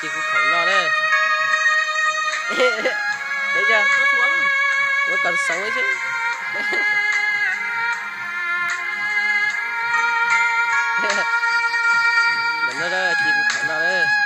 Ci kuv khaws noj na. Deb, muab kom xoov xwb. Ci kuv khaws noj na.